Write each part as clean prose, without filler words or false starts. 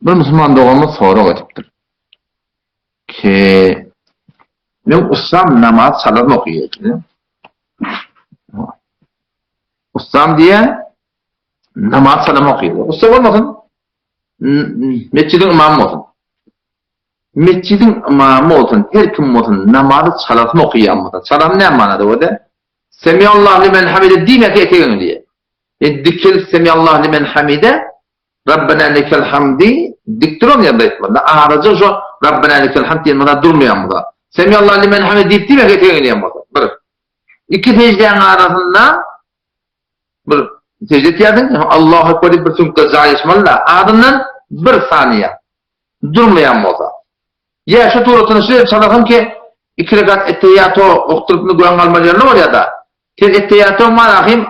Bir musulman doganymyz sorag edipdir. Ki meň ussam namaz çalasyn okaýar diýýär. Ussam diýýär, namaz çalam okaýar. Ussa bolmasyn, metjidiň ymamy bolsun. Metjidiň ymamy bolsun, her kim bolsun, namazy çalasyn okaýan bolsa, çalasyn näme manada bolýar? Semiallahu limen hamide diýmese etegiňi diýýär. E dikelip Semiallahu limen hamide Rabbena lekel hamdi dik duran ýerde aýtmaly. Araja şo Rabbena lekel hamd diýen bolsa durmaýan bolsa. Semiallahu limen hamide diýip diýmese etegiňi diýen bolsa. Bir. Iki sejdäň arasynda bir sejde etýärsiň, Allahu ekber diýip bir süňkde jaýlaşmaly-da, azyndan bir saniýe durmaýan bolsa. Ýa şu suratyny şu çalasyň ki, iki rekat ettehiýato okduryp göň galmaly ýerine bolýar-da. Sen ettehiýato manahym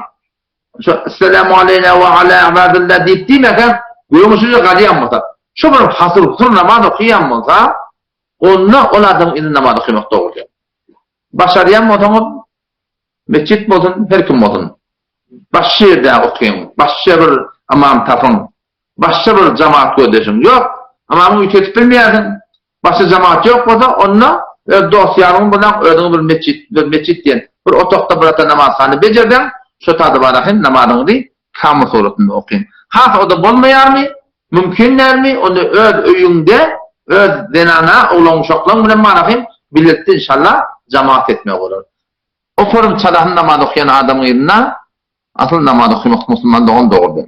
şu Esselamu aleýna we ala ibadillah diýip diýmeseň, göňüň şuje galýan bolsa, şu bir hasyr-husur namaz okaýan bolsa, onda ol adamyň yzynda namaz okamak dogry däl. Başarýan bolsaňyz, metjit bolsun, her kim bolsun, başga ýerde okyň, başga bir ymam tapyň, başga bir jemaat gözleşiň. Ýok, ymamyňy üýtgedip bilmeýärsiň, Başga jemaat ýok bolsa, onda öz dost-ýaryňy bilen özüňe bir metjit, bir metjit diýen, bir otagda bir ata namazhana bejerseň, şo tada barahyn namazyňyzy kamyl suratynda okyň. Has o-da bolmaýarmy, mümkin dälmi, onda öz öýüňde öz zenana, oglan-uşaklaryň bilen barahyn bilelikde inşallah jemaat etmek bolar. Okarym çalasyn namaz okaýan adamyň yzynda, asyl namaz okamak musulman dogan dogry däl.